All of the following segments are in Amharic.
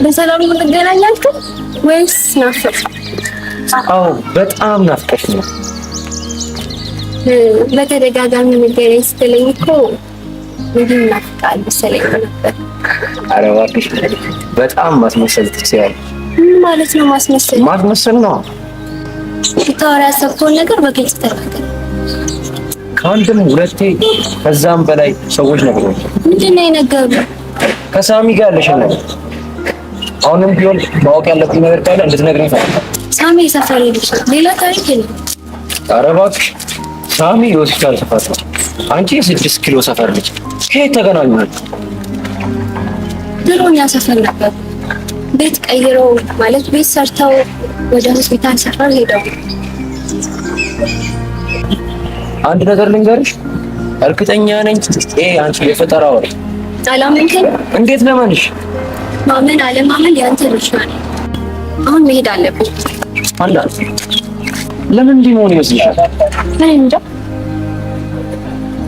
በሰላም እንገናኛለን ወይስ ናፈቅ? አዎ በጣም ናፍቀሽ ነው። በተደጋጋሚ እንገናኝ ስትለኝ እኮ ምግብ ናፍቃል መሰለኝ ነበር። ኧረ እባክሽ በጣም ማስመሰል ትችያለሽ። ምን ማለት ነው ማስመሰል? ማስመሰል ነው። ልታወራ ያሰብከውን ነገር በግልጽ ተናገር። ከአንድም ሁለቴ ከዛም በላይ ሰዎች ነግረውኛል። ምንድን ነው የነገሩህ? ከሳሚ ጋር ያለሽን ነገር አሁንም ቢሆን ማወቅ ያለብኝ ነገር ካለ እንድትነግሪኝ እፈልጋለሁ። ሳሚ የሰፈር ልጅ ነው፣ ሌላ ታሪክ የለም። ኧረ እባክሽ ሳሚ የሆስፒታል ሰፈር ነው። አንቺ የ6 ኪሎ ሰፈር ልጅ ከየት ተገናኙ? ድሮ እኛ ሰፈር ነበር። ቤት ቀይረው ማለት ቤት ሰርተው ወደ ሆስፒታል ሰፈር ሄደው። አንድ ነገር ልንገርሽ፣ እርግጠኛ ነኝ ይሄ አንቺ የፈጠራ ወሬ። አላመንከኝ? እንዴት ለመንሽ? ማመን አለማመን ያንተ ድርሻ ነው። አሁን መሄድ አለብኝ። አላ ለምን እንዲህ መሆን ይመስልሻል? እኔ እንጃ።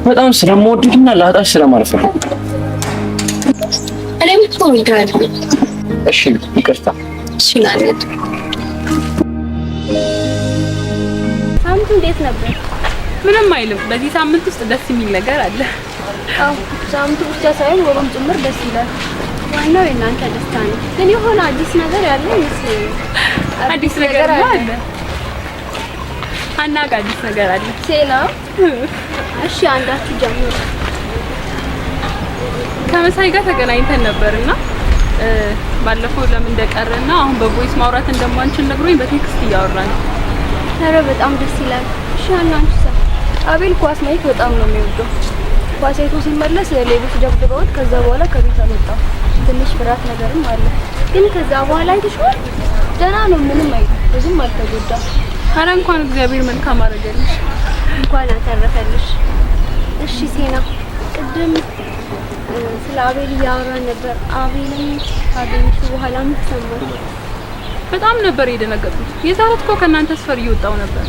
በጣም ስለምወድሽና ላጣሽ ስለማልፈልግ። እኔም እኮ እወድሃለሁ። እሺ ይቅርታ። እሺ ናነት። ሳምንቱ እንዴት ነበር? ምንም አይልም። በዚህ ሳምንት ውስጥ ደስ የሚል ነገር አለ። አዎ፣ ሳምንቱ ብቻ ሳይሆን ወሩም ጭምር ደስ ይላል። ዋናው የእናንተ ደስታ ነው። ግን የሆነ አዲስ ነገር ያለ ይመስለኛል። አዲስ ነገር አለ። አና ጋር አዲስ ነገር አለ። ሴና። እሺ አንዳችሁ ጀምሩ። ከመሳይ ጋር ተገናኝተን ነበርና ባለፈው ለምን እንደቀረና አሁን በ voice ማውራት እንደማንችል ነግሮኝ በ text እያወራን ነው። ኧረ በጣም ደስ ይላል። እሺ አና አንቺ አቤል ኳስ ማየት በጣም ነው የሚወደው። ኳስ አይቶ ሲመለስ ሌቦች ደብድበውት ከዛ በኋላ ከቤት አልወጣም። ትንሽ ፍርሃት ነገርም አለ። ግን ከዛ በኋላ አይተሽዋል? ደህና ነው፣ ምንም አይልም፣ ብዙም አልተጎዳም። ኧረ እንኳን እግዚአብሔር መልካም አደረገልሽ። እንኳን አተረፈልሽ። እሺ ሴና፣ ቅድም ስለ አቤል እያወራን ነበር። አቤልን ካገኘሽው በኋላ ምን ተሰማሽ? በጣም ነበር የደነገጥኩት። የዛሬ እኮ ከእናንተ ሰፈር እየወጣው ነበር።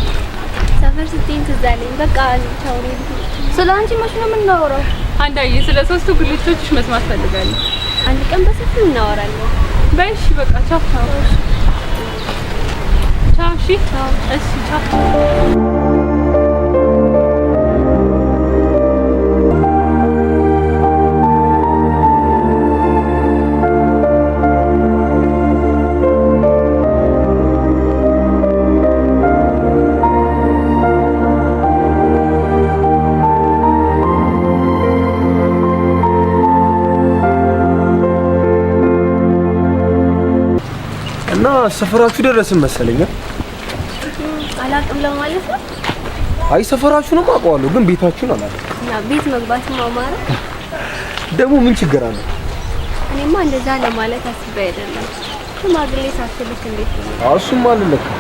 ሰፈር ስትይኝ ትዝ አለኝ። በቃ ቻው፣ እኔ ልሂድ። ስለ አንቺ መች ነው የምናወራው? አንዳዬ ስለ ሶስቱ ጉልቾችሽ መስማት ፈልጋለሁ። አንድ ቀን በሰፊው እናወራለን። በይ እሺ፣ በቃ ቻው ቻው ቻው። እሺ እሺ፣ ቻው። እና ሰፈራችሁ ደረስን መሰለኝ። አላቅም ለማለት ነው። አይ ሰፈራችሁንም አውቀዋለሁ፣ ግን ቤታችሁን አላውቅም። እና ቤት መግባትም አማረ። ደግሞ ምን ችግር አለ? እኔማ እንደዛ ለማለት አስቤ አይደለም። ሽማግሌ ሳትልክ እንዴት ነው? አዎ እሱማ አልለካም።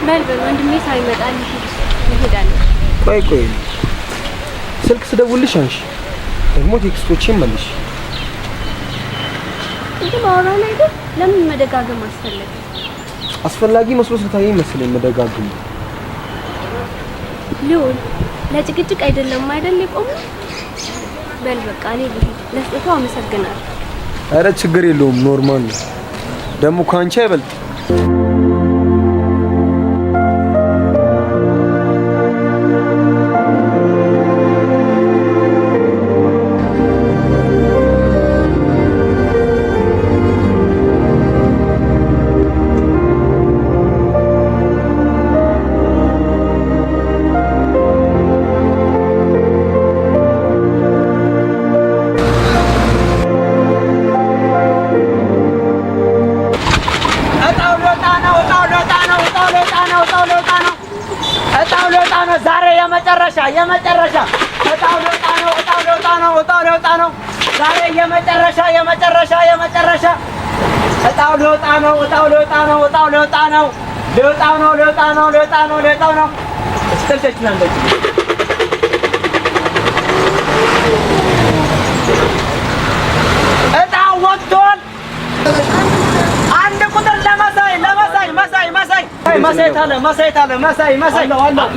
በል በል ወንድሜ ሳይመጣ ልሂድ እሄዳለሁ። ቆይ ቆይ፣ ስልክ ስደውልሽ አንሺ፣ ደግሞ text ኦቼን መልሽ። ቅድም አወራን አይደል? ለምን መደጋገም አስፈለገ? አስፈላጊ መስሎ ስለታየኝ መሰለኝ መደጋግሙ። ልዑል ለጭቅጭቅ አይደለም አይደል የቆምነው? በል በቃ እኔ ልሂድ። ለስጦታው አመሰግናለሁ። ኧረ ችግር የለውም፣ normal ነው። ደግሞ ከአንቺ አይበልጥ። እጣው ሊወጣ ነው። እጣው ሊወጣ ነው። እጣው ሊወጣ ነው። እጣው ሊወጣ ነው። እጣው ሊወጣ ነው። ዛሬ የመጨረሻ የመጨረሻ እጣው ሊወጣ ነው። እጣው ሊወጣ ነው። እጣው ሊወጣ ነው። ዛሬ የመጨረሻ የመጨረሻ የመጨረሻ እጣው ሊወጣ ነው። እጣው ሊወጣ ነው። እጣው ሊወጣ ነው። ሊወጣ ነው። ሊወጣ ነው። ሊወጣ ነው። ሊወጣ ነው። እስከልተች ናለች። እጣው ወጥቷል። አንድ ቁጥር ለመሳይ ለመሳይ መሳይ መሳይ መሳይ ታለ መሳይ ታለ መሳይ መሳይ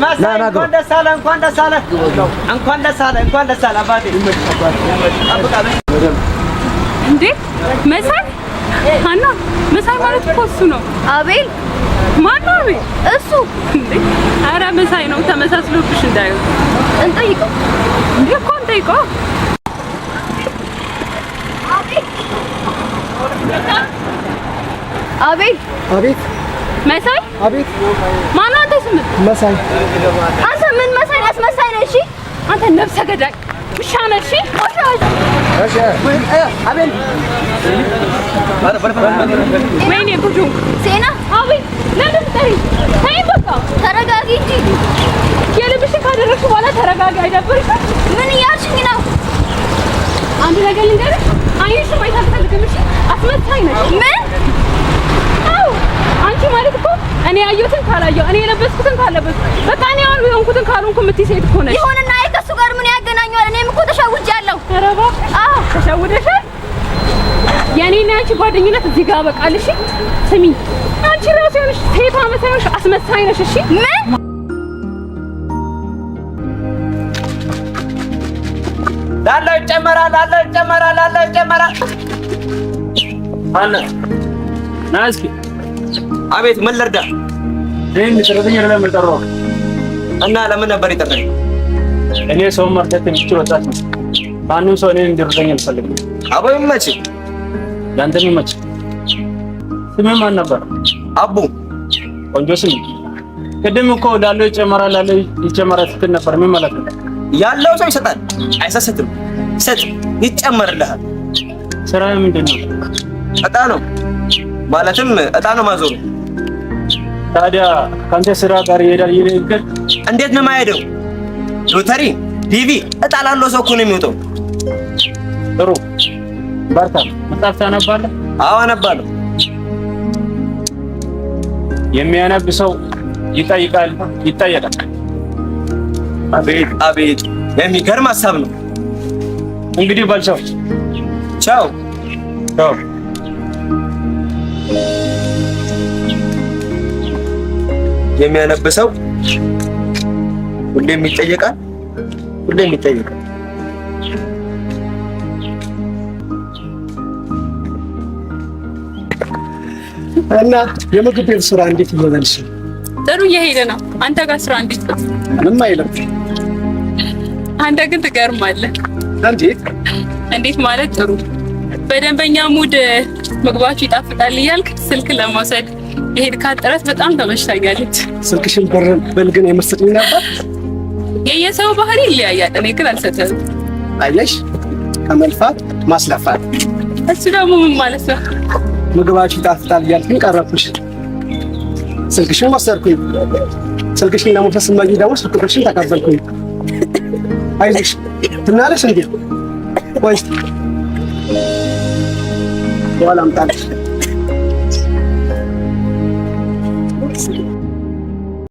መሳይ እንኳን ደስ አለ፣ እንኳን ደስ አለ፣ እንኳን ደስ አለ፣ እንኳን ደስ አለ አባቴ። ጠብቃለሁ። እንዴ መሳይ፣ ሀና መሳይ ማለት እኮ እሱ ነው። አቤል ማን ነው አቤል? እሱ እንዴ! ኧረ መሳይ ነው፣ ተመሳስሎብሽ እንዳይሆን። እንጠይቀው። እንዴ እኮ እንጠይቀው። አቤል አቤት መሳይ አቤት። ማነው አንተ ስምህ? መሳይ አንተ ምን መሳይ አስመሳይ ነህ? እሺ አንተ ነፍሰ ገዳይ ውሻ ነህ። እሺ ቆሻሻ። አቤል ወይኔ ጉዱ። ሴና አቤል ለምን ትጠሪኝ? ተይኝ በቃ። ተረጋጊ እንጂ። የልብሽን ካደረግሽ በኋላ ተረጋጊ። አይደብርሽም? ምን እያልሽኝ ነው? አንድ ነገር ልንገርሽ፣ አይንሽን ማየት አልፈልግም። እሺ አስመሳይ ነሽ። ምን? አዎ አንቺ ማለት እኮ እኔ ያየሁትን ካላየሁ፣ እኔ የለበስኩትን ካለበስኩ፣ በቃ እኔ አሁን የሆንኩትን ካልሆንኩ የምትይ ሴት እኮ ነሽ። ይሁንና አይ ከእሱ ጋር ምን ያገናኘዋል? እኔም እኮ ተሸውጃለሁ። ኧረ እባክሽ ተሸውደሻል። የእኔና የአንቺ ጓደኝነት እዚህ ጋር በቃል። እሺ ስሚ፣ አንቺ ራሱ የሆነሽ ሴቷ መሳይ ሆነሽ አስመሳይ ነሽ። እሺ ምን? ላለው ይጨመራል፣ ላለው ይጨመራል፣ ላለው ይጨመራል። አለ ና እስኪ። አቤት፣ ምን ልርዳ? እኔን ሰራተኛ ለምን ጠራሁህ? እና ለምን ነበር የጠራኝ? እኔ ሰውን መርዳት የሚችል ወጣት ነው። ማንም ሰው እኔን እንዲረዳኝ አልፈልግም። አቦ ይመችህ። ለአንተም ይመችህ። ስምህ ማን ነበር? አቡ። ቆንጆ ስም። ቅድም እኮ ላለው ይጨመራል ላለው ይጨመራል ስትል ነበር። ምን ማለት ነው? ያለው ሰው ይሰጣል፣ አይሰስትም። ስጥ፣ ይጨመርልሃል። ስራ ምንድን ነው? እጣ ነው፣ ማለትም እጣ ነው ማዞሩ። ታዲያ ከአንተ ስራ ጋር ይሄዳል ይህ ንግግር? እንዴት ነው የማይሄደው? ሎተሪ፣ ዲቪ እጣ ላለው ሰው እኮ ነው የሚወጣው። ጥሩ በርታ። መጽሐፍ ታነባለህ? አዎ አነባለሁ። የሚያነብ ሰው ይጠይቃል፣ ይጠየቃል። አቤት አቤት፣ የሚገርም ሀሳብ ነው። እንግዲህ በል ቻው። ቻው። ቻው። የሚያነብ ሰው ሁሌም ይጠየቃል፣ ሁሌም ይጠየቃል። እና የምግብ ቤት ስራ እንዴት እየሆነልሽ ነው? ጥሩ እየሄደ ነው። አንተ ጋር ስራ እንዴት ነው? ምንም አይልም። አንተ ግን ትገርማለህ። እንዴት? እንዴት ማለት ጥሩ በደንበኛ mood ምግባችሁ ይጣፍጣል እያልክ ስልክ ለመውሰድ የሄድካት ጥረት በጣም ተመችታኛለች። ስልክሽን ብር ብል ግን የምትሰጪኝ ነበር? የየሰው ባህሪ ይለያያል። እኔ ግን አልሰጥህም። አየሽ፣ ከመልፋት ማስለፋት። እሱ ደግሞ ምን ማለት ነው? ምግባችሁ ይጣፍጣል እያልኩኝ ቀረብኩሽ። ስልክሽን ወሰድኩኝ። ስልክሽን ለመውሰድ ስትመጪ ደግሞ ስልክ ቁጥርሽን ተቀበልኩኝ። አይዞሽ ትናለሽ እንዴ? ቆይ እስኪ በኋላ አምጣልሽ።